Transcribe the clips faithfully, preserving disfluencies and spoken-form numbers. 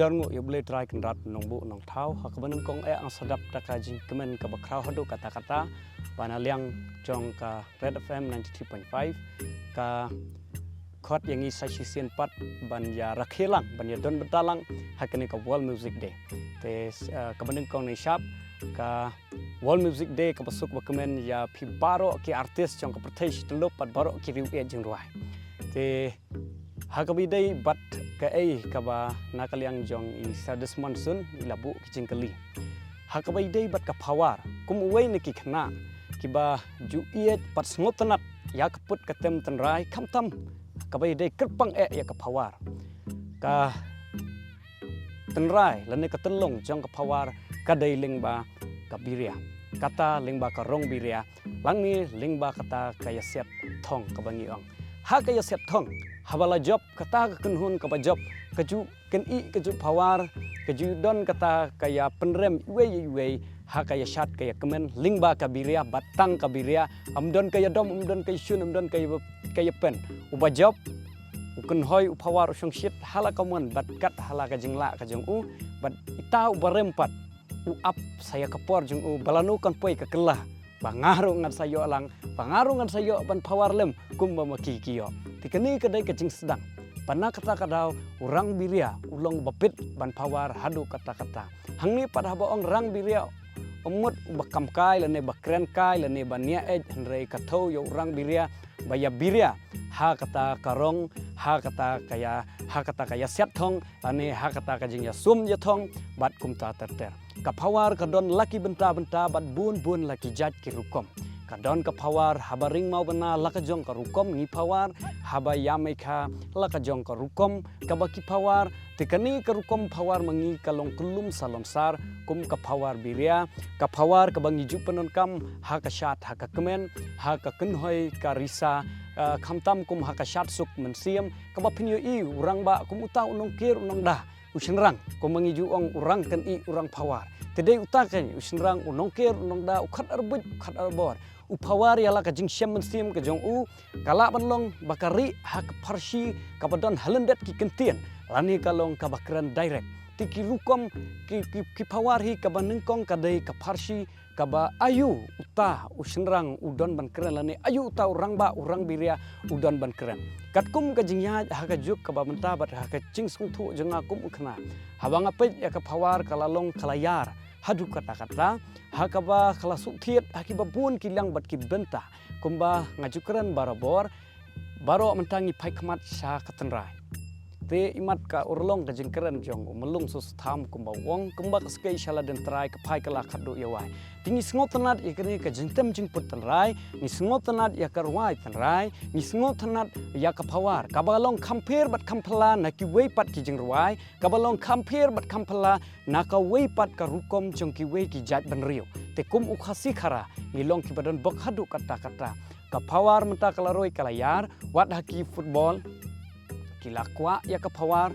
Ïa ngi ïa U Blei Trai Kynrad Nongbuh Nongthaw, ha kaba nyngkong eh nga sdang da ka jingkmen kaba khraw haduh katta katta, ba na liang jong ka Red F M ninety-three point five, ka khot ïa ngi sa shisien pat ban ïa rakhe lang, ban ïa don bynta lang ha kane ka World Music Day. Te, eh, kaba nyngkong ne shap, ka World Music Day kaba suk ba kmen ïa phi baroh ki artist jong ka pyrthei shi tyllup bad baroh ki riew ïeit jingrwai. Te ha kaba ïadei bad kaei kaba na ka liang jong i Sir Desmond Sun i la buh ki jingkylli. Ha kaba ïadei bad ka Pawar, kum uwei na ki khynnah kiba ju ïeit bad sngewtynnad ïa ka put ka tem tynrai, khamtam ha kaba ïadei kyrpang eh ïa ka Pawar. Ka tynrai lane ka tynlong jong ka Pawar ka dei lyngba ka Biria. Kata lyngba ka rong Biria, lane lyngba kata ka ïasiat thong kaba ngi ong. Ha ka ïasiat thong, haba la jop kata ka kynhun kaba jop, ka ju kynnoh ka ju Pawar, ka ju don kata ka ïapynrem iwei ïa iwei ha ka ïashad ka ïakmen lyngba ka Biria, bad tang ka Biria. Ym don ka ïadom, ym don ka ïashun, ym don ka ïa, ka ïapen. Uba jop, u kynhoi, u Pawar u shongshit ha la ka mon bad kat ha la ka jinglah ka jong u, bad ita uba rem pat u ap sa ïa ka por jong u ba lano kan poi ka kylla, ba nga ruh ngan sa ïoh lang, ba nga ruh ngan sa ïoh ban Pawar lem kumba ma ki ki ïoh. Te kane ka dei ka jingsdang ba na kata ka daw u rang Biria u long uba bit ban Pawar haduh katta katta. Hangne pat haba ong rang Biria, ym mut uba kam kai lane ba kren kai lane ba nia ej, hynrei ka thew ïa u rang Biria ba ïa Biria ha kata ka rong, ha kata ka ïa, ha kata ka ïasiat thong, lane ha kata ka jingïasum ïathong bad kumta ter ter. Ka Pawar ka don la ki bynta bynta bad bun bun la ki jait ki rukom. Ka don ka Pawar haba ring mawbynna la ka jong ka rukom ngi Pawar, haba ïamei kha la ka jong ka rukom kaba ki Pawar. Te kane ka rukom Pawar ma ngi ka long kyllum salonsar kum ka Pawar Biria, ka Pawar kaba ngi ju pyndonkam ha ka shad ha ka kmen, ha ka kynhoi ka risa, eh, khamtam kum ha ka shad suk mynsiem, kaba phin ïohi u rangbah kum uta u nongker u nongda, u shynrang, kumba ngi ju ong u rang kynnoh u rang Pawar. Te dei uta kein u shynrang, u nongker u nongda, u khat arbuit u khat arbor. U Pawar ïa la ka jingshem mynsiem ka jong u ka lah ban long ba ka rieh ha ka pharshi kaba don ha lyndet ki kyntien, lane ka long kaba kren direct. Te ki rukom ki, ki, ki Pawar hi kaba nyngkong ka dei ka pharshi kaba aïu uta u shynrang u don ban kren lane aïu uta u rangbah u rang Biria u don ban kren. Katkum ka jingïaid ha ka juk kaba mynta bad ha ka jingsngewthuh jong nga kum u khynnah, haba nga peit ïa ka Pawar ka la long ka la ïar haduh katta katta, ha kaba ka la suk thied ha kiba bun ki liang bad ki bynta. Kumba nga ju kren barabor, baroh mynta ngi phai khmat sha ka tynrai. Te imat ka urlong ka jingkren jong u Myllung Soso Tham kumba u ong, kumba ka skei sha la dien trai ka phai ka la khatduh ïa wai. Te ngi sngewtynnad ïa kane ka jingtem jingput tynrai, ngi sngewtynnad ïa ka rwai tynrai, ngi sngewtynnad ïa ka Pawar kaba long kham pher bad kham phylla na kiwei pat ki jingrwai, kaba long kham pher bad kham phylla na kawei pat ka rukom jong kiwei ki jait bynriew. Te kum u Khasi Khara ngi long kiba don bok haduh katta katta. Ka Pawar mynta ka la roi ka la ïar, wat ha ki football ki la kwah ïa ka Pawar,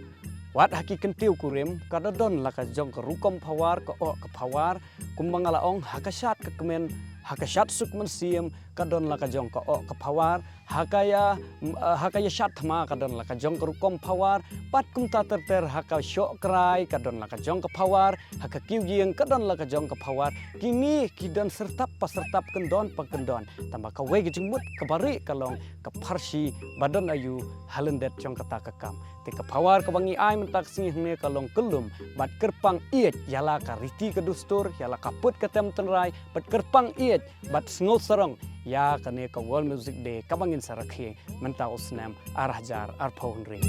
wat ha ki kyntiew kurim ka da don la ka jong ka rukom Pawar, ka oh ka Pawar, kumba nga la ong, ha ka shad ka kmen, ha ka shad suk mynsiem ka don la ka jong ka oh ka Pawar, ha ka ïa, m-, eh, ha ka ïa shad thma ka don la ka jong ka rukom Pawar, bad kumta ter ter, ha ka shoh krai ka don la ka jong ka Pawar, ha ka kiew ïing ka don la ka jong ka Pawar. Kine ki don syrtap pa syrtap, kyndon pa kyndon. Tangba kawei ka jingmut kaba rieh ka long ka pharshi ba don aïu ha lyndet jong kata ka kam. Te ka Pawar kaba ngi ai mynta ka sngi hangne ka long kyllum bad kyrpang ïeit ïa la ka riti ka dustur, ïa la ka put ka tem tynrai, bad kyrpang ïeit bad sngewsarong ïa kane ka World Music Day kaba ngin sa rakhe mynta u snem ar hajar arphew hynriew.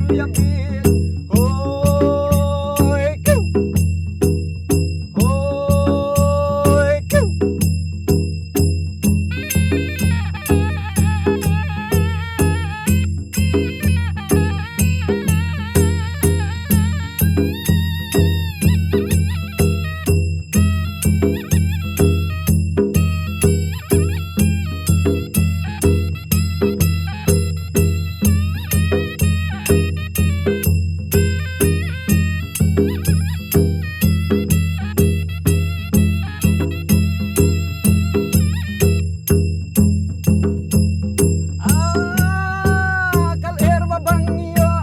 Hoi, kiu. Hoi, kiu. Ah, kal er ba bang ïoh,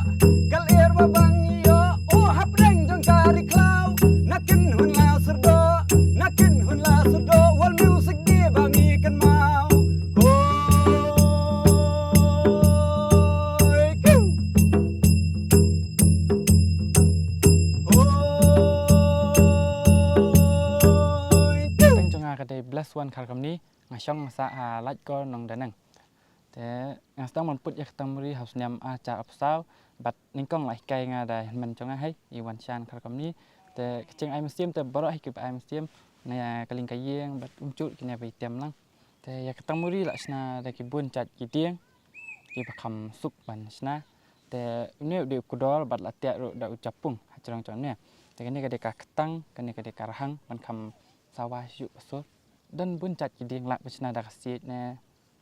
kal er ba bang ïoh, oh hapdeng jong ka ri khlaw, na kynhun la syrdoh, na kynhun la syrdoh, world music day ba ngi kynmaw. Hoi, kiu. Hoi, kiu. Teng jong nga ka dei Bless One Kharkamni, nga shong nga sah ha Laitkor Nongdaneng. Te nga sdang ban put ïa ka tangmuri ha u snem ar hajar arphew saw, bad nyngkong la hikai nga da i hynmen jong nga hi, i Wanshan Kharkamni. Te ka jingai mynsiem te baroh hi kiba ai mynsiem na ka liang ka ïing bad kumjuh kine ba ïatem lang. Te ïa ka tangmuri la shna da ki bun jait ki dieng kiba kham suk ban shna. Te une u dei u kudor bad la tiak ruh da u japung ha jrong jong une. Te kane ka dei ka ktang, kane ka dei ka rhang ban kham sawa shuh ka sur. Don bun jait ki dieng lah ban shna da ka siej ne.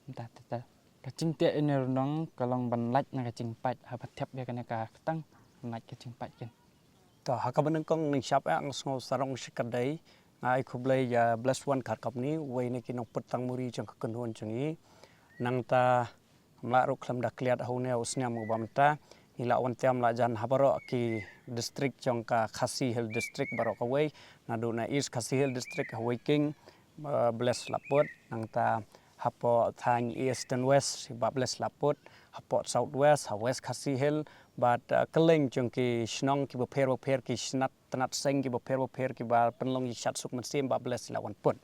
Mynta te te ka jingtiak ïa une u rnong ka long ban lait na ka jingpait, haba thep ïa kane ka ktang, lait ka jingpait kin. To, ha kaba nyngkong nyngshap eh nga sngew sarong shikatdei, nga ai khublei ïa Bless One Kharkamni, uwei na ki nongput tangmuri jong ka kynhun jong ngi. Nangta ngam lah ruh khlem da klet ha une u snem uba mynta, ngi la wan tem la jan ha baroh ki district jong ka Khasi Hill District baroh kawei, naduh na East Khasi Hill District ha Weiking, eh, Bless la put, nangta hapoh thaiñ East and West ba Bless la put, hapoh South West, ha West Khasi Hill, bad, eh, kylleng jong ki shnong kiba pher ba pher, ki shnat tnat seng kiba pher ba pher, kiba pynlong ïa ki shad suk mynsiem ba Bless la wan put.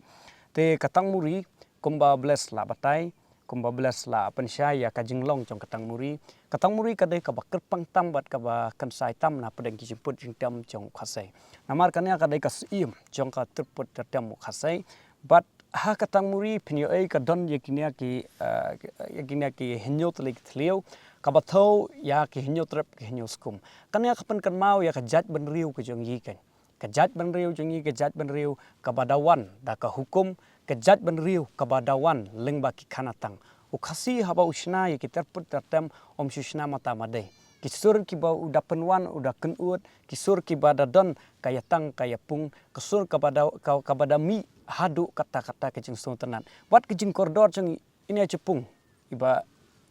Te ka tangmuri kumba Bless la batai, kumba Bless la pynshai ïa ka jinglong jong ka tangmuri. Ka tangmuri ka dei kaba kyrpang tam bad kaba kynsai tam na pdeng ki jingput jingtem jong u Khasi. Namar kane ka dei ka siem jong ka tyrput tyrtem u Khasi. Bad ha ka tangmuri phin ïohi ka don ïa kine ki, eh, ïa kine ki hynñiew tylli ki thliew, kaba thew ïa ki hynñiew trep ki hynñiew skum. Kane ka pynkynmaw ïa ka jaitbynriew ka jong ngi kan. Ka jaitbynriew jong ngi, ka jaitbynriew kaba da wan da ka hukum, ka jaitbynriew kaba da wan lyngba ki khanatang. U Khasi haba u shna ïa ki tyrput tyrtem, um shu shna mata madei. Ki sur kiba u da pynwan, u da kynud, ki sur kiba da don ka ïatang ka ïapung, ka sur kaba da, ka, kaba da mih haduh katta katta ka jingsngewtynnat. Wat ka jingkordor jong ine japung, iba,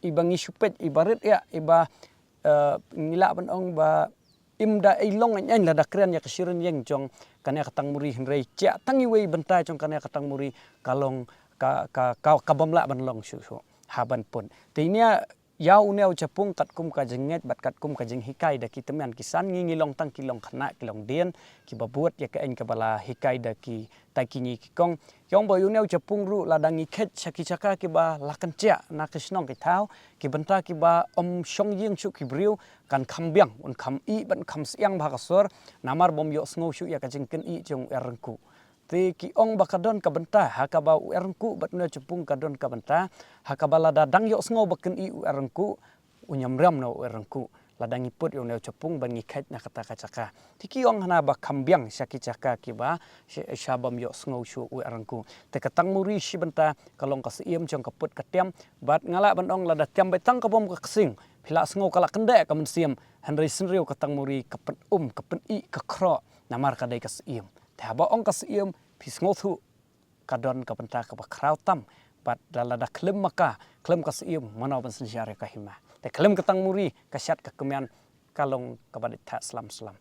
iba ngi shu peit, iba rit ïa, iba, eh, ngi lah ban ong ba im da ei long ain ain lada kren ïa ka syriem ïeng jong kane ka tangmuri, hynrei jia tang iwei bynta jong kane ka tangmuri ka long ka, ka, ka, ka bym lah ban long shuh shuh ha ban pun. Te ine ïa une u japung katkum ka jingngeit bad katkum ka jinghikai da ki tymmen ki san, ngi ngi long tang ki long khynnah ki long dien kiba bud ïa ka ain kaba la hikai da ki tai ki ñi ki kong. Ki ong ba ïa une u japung ruh lada ngi khet sha ki jaka kiba la kynjah na ki shnong ki thaw, ki bynta kiba ym shong ïing shuh ki briew, kan kham biang, un kham ih bad un kham syiang bha ka sur, namar bym ïohsngew shuh ïa ka jingkynïh jong u Errangkuh. Te ki ong ba ka don ka bynta ha kaba u Errangkuh bad une u japung ka don ka bynta ha kaba lada dang ïohsngew ba kynïh u Errangkuh, u ñiamriam na u Errangkuh. Lada ngi put ïa une u japung ban ngi khet na kata ka jaka. Te ki ong hana ba kham biang sha ki jaka kiba sha, sha bym ïohsngew shuh u Errangkuh. Te ka tangmuri shi bynta ka long ka siem jong ka put ka tem, bad nga lah ban ong lada tem beit tang ka bom ka ksing, phi lah sngew ka la kyndeh ka mynsiem, hynrei synriew ka tangmuri ka pyn-um, ka pyn-ih, ka khroh, namar ka dei ka siem. Te haba ong ka siem, phi sngewthuh ka don ka bynta kaba khraw tam, bad da lada khlem ma ka, khlem ka siem, mano ban synshar ïa ka hima. Te khlem ka tangmuri, ka shad ka kmen, ka long kaba dei thah slam slam.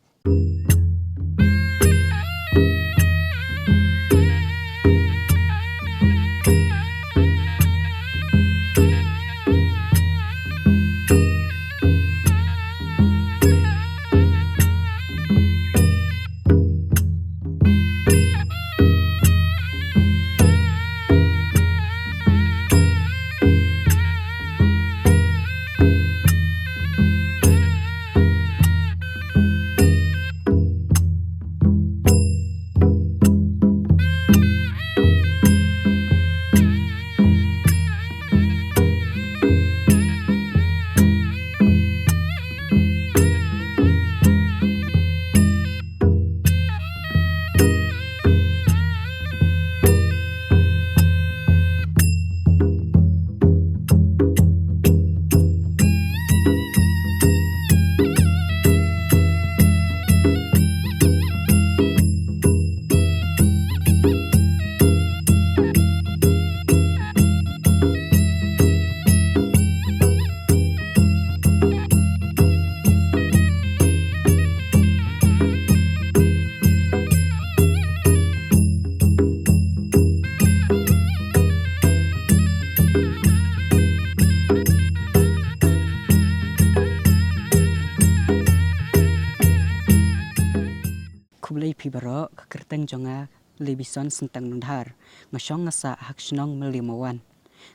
Ïa phi baroh, ka kyrteng jong nga Lebison Syntang Nundhar. Nga shong nga sah ha ka shnong Mylliemawan.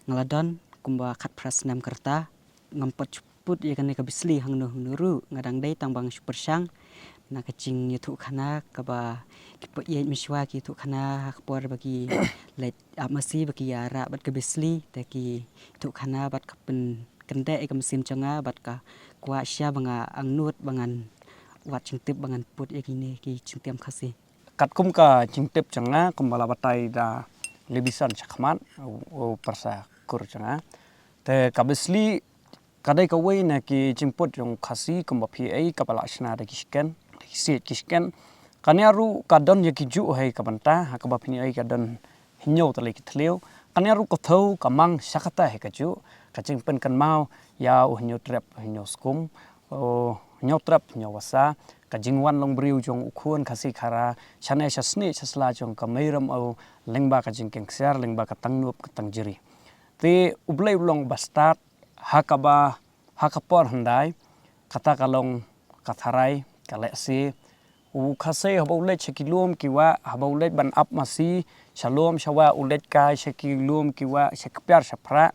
Nga la don kumba khatphra snem ka rta. Ngam pat shu put ïa kane ka Besli hangno hangno ruh, nga dang dei tang ba nga shu pyrshang na ka jingïathuhkhana kaba ki paid ïeit mynshuwa ki ïathuhkhana ha ka por ba ki leit ap masi ba ki ïarap bad ka Besli, te ki ïathuhkhana bad ka pynkyndeh ïa ka mynsiem jong nga bad ka kwah shisha ba nga angnud ba ngan wad jingtip ba ngan put ïa kine ki jingtiam Khasi. Katkum ka jingtip jong nga, kumba la batai da Lebison shakhmat, u, u pyrsa kur jong nga. Te ka Besli ka dei kawei na ki jingput jong Khasi kumba phi ïohi kaba la shna da ki shken, da ki siej ki shken. Kane ruh ka don ïa ki juh hi ka bynta, ha kaba phi ïohi ka don hynñiew tylli ki thliew. Kane ruh ka thew ka mang sha kata hi ka juh, ka jingpynkynmaw ïa u Hynñiewtrep Hynñiewskum, u Hynñiewtrep Hynñiewbasa, ka jingwan long briew jong u khun Khasi Khara, shane sha snieh sha sla jong ka Mei Rymmaw, lyngba ka jingkengsiar, lyngba ka tangnob ka tangjri. Te U Blei u long uba stad, ha kaba, ha ka por hyndai, kata ka long ka tharai, ka lehse. U Khasi haba u leit sha ki lum ki wah, haba u leit ban ap masi sha lum sha wah, u leit kai sha ki lum ki wah, sha kpiar sha phra,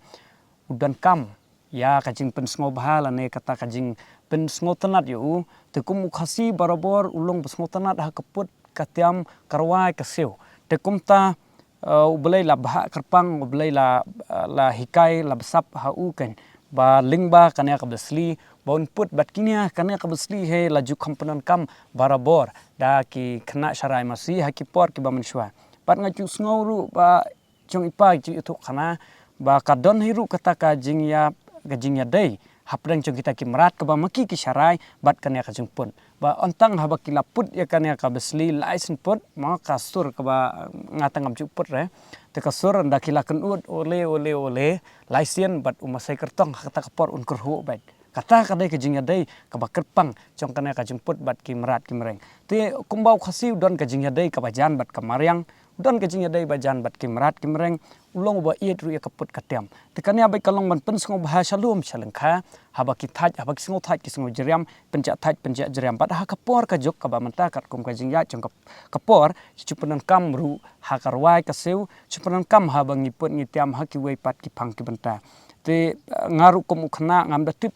u donkam ïa ka jingpynsngewbha lane kata ka jingpynsngewtynnad ïa u. Te kum u Khasi barabor u long ba sngewtynnad ha ka put ka tiam, ka rwai ka siew. Te kumta, eh, U Blei la bhah kyrpang, U Blei la, eh, la hikai, la bsap ha u kein ba lyngba kane ka Besli ba un put bad kine, kane ka Besli hi la ju kham pyndonkam barabor da ki khynnah sharai masi ha ki por kiba mynshuwa. Bad nga ju sngew ruh ba jong i pa ki ju ïathuhkhana ba ka don hi ruh kata ka jingïa, ka jingïadei hapdeng jong kita ki mrad kaba ma ki ki sharai bad kane ka jingput. Ba ym tang haba ki la put ïa kane ka Besli lai sien put, ma ka sur kaba nga tang ngam ju put re. Te ka sur ynda ki la kynud ole ole ole lai sien bad u Masai Kyrtong ha kata ka por un kyrhuh bad. Kata ka dei ka jingïadei kaba kyrpang jong kane ka jingput bad ki mrad ki mreng. Te kumba u Khasi u don ka jingïadei kaba jan bad ka mariang, u don ka jingïadei ba jan bad ki mrad ki mreng, u long uba ïeit ruh ïa ka put ka tiam. Te kane bad ka long ban pynsngewbha sha lum sha lyngkha, haba ki thait, haba ki sngewthait ki sngewjriam, pynjah thait pynjah jriam. Bad ha ka por ka juk kaba mynta katkum ka jingïaid jong ka, ka por, ki ju pyndonkam ruh ha ka rwai ka siew, ki ju pyndonkam haba ngi put ngi tiam ha kiwei pat ki phang ki bynta. Te, eh, nga ruh kum u khynnah ngam da tip,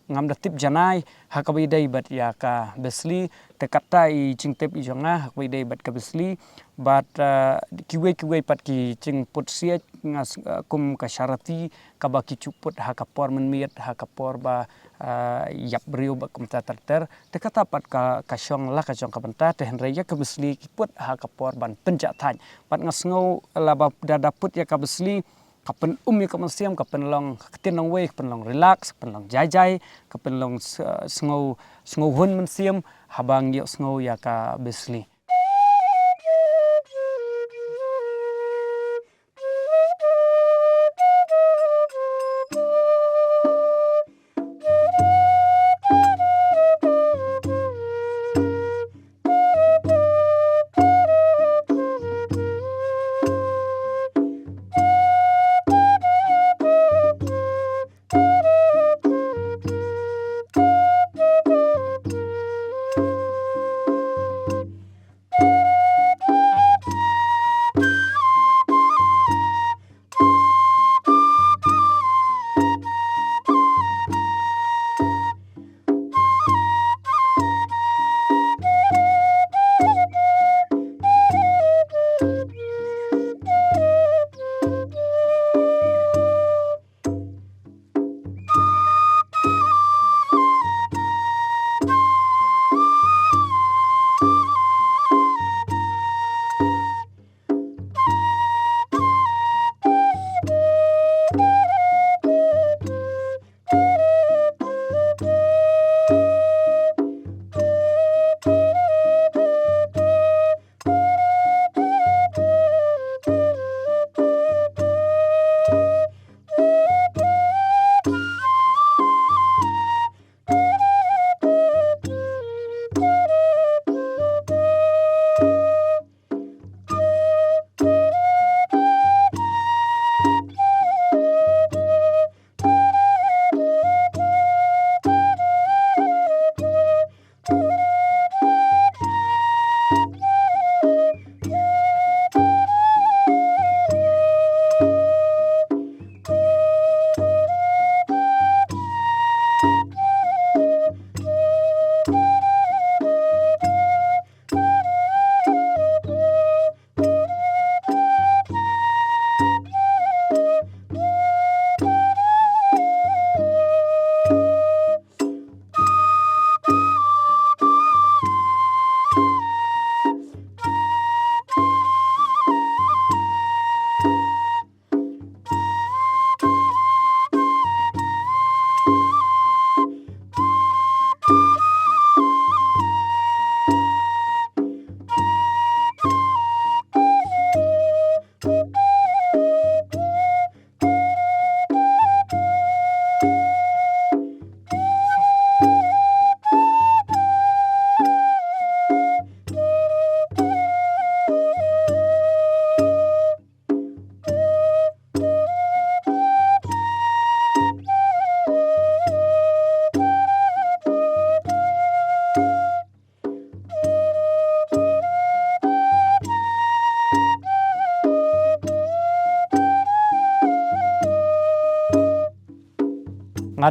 ngam da tip janai ha kaba ïadei bad ïa ka Besli, te kata i jingtip i jong nga ha kaba ïadei bad ka Besli. Bad, eh, kiwei kiwei pat ki jingput siej nga s-, eh, kum ka sharati kaba ki ju put ha ka por mynmiet, ha ka por ba, eh, ïap briew bad kumta ter ter. Te kata pat ka, ka shong la ka jong ka bynta, te hynrei ïa ka Besli ki put ha ka por ban pynjah thait. Bad nga sngew laba da, da put ïa ka Besli, ka pyn-um ïa ka mynsiem, ka pynlong, ka ktien nongwei, ka pynlong relax, ka pynlong jai jai, ka pynlong s-, sngew, sngew hun mynsiem, haba ngi ïohsngew ïa ka Besli.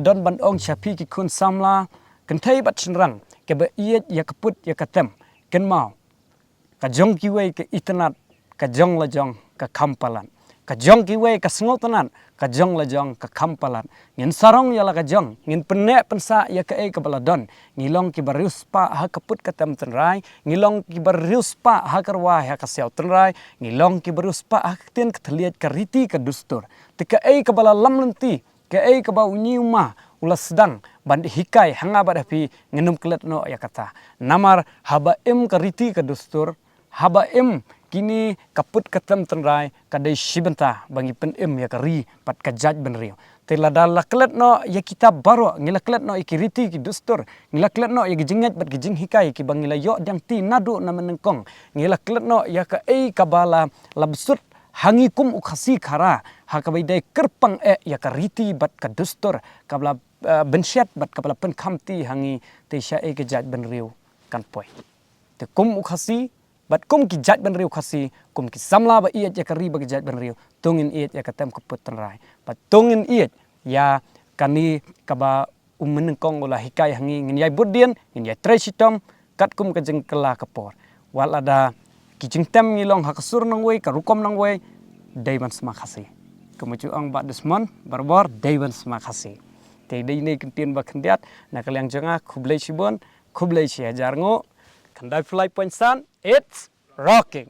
Don ban ong sha phi ki khun samla, kynthei bad shynrang, kiba ïeit ïa ka put ïa ka tem. Kynmaw, ka jong kiwei ka itynnad, ka jong la jong ka kham palat. Ka jong kiwei ka sngewtynnad, ka jong la jong ka kham palat. Ngin sarong ïa la ka jong, ngin pynneh pynsah ïa kaei kaba la don. Ngi long kiba riewspah ha ka put ka tem tynrai, ngi long kiba riewspah ha ka rwai ha ka siaw tynrai, ngi long kiba riewspah ha ka ktien ka thylliej ka riti ka dustur. Te kaei kaba la lam lynti, kaei kaba u ñiu ma u la sdang ban hikai ha nga bad ha phi, ngin ym klet noh ïa kata. Namar haba im ka riti ka dustur, haba im kine ka put ka tem tynrai, ka dei shi bynta ba ngi pynim ïa ka ri bad ka jaitbynriew. Te lada la klet noh ïa kita baroh, ngi la klet noh ïa ki riti ki dustur, ngi la klet noh ïa ki jingngeit bad ki jinghikai kiba ngi la ïoh diang ti naduh na mynnyngkong, ngi la klet noh ïa kaei kaba la, la bsut ha ngi kum u Khasi Khara, ha kaba ïadei kyrpang eh ïa ka riti bad ka dustur kaba la, eh, bynshet bad kaba la pynkham ti ha ngi, te shaei ka jaitbynriew kan poi? Te kum u Khasi bad kum ki jaitbynriew Khasi, kum ki samla ba ïeit ïa ka ri bad ka jaitbynriew, to ngin ïeit ïa ka tem ka put tynrai. Bad to ngin ïeit ïa kane kaba u mynnyngkong u la hikai ha ngi, ngin ïai bud dien, ngin ïai trei shitom katkum ka jingkylla ka por. Wat lada ki jingtem ngi long ha ka sur nongwei, ka rukom nongwei, dei ban sma Khasi. Kum u ju ong Bah Desmond, barabor dei ban sma Khasi. Te dei ne ka ktien ba khyndiat na ka liang jong nga, khublei shibun, khublei shi hajar nguh. Khyndai phew lai point san, it's rocking.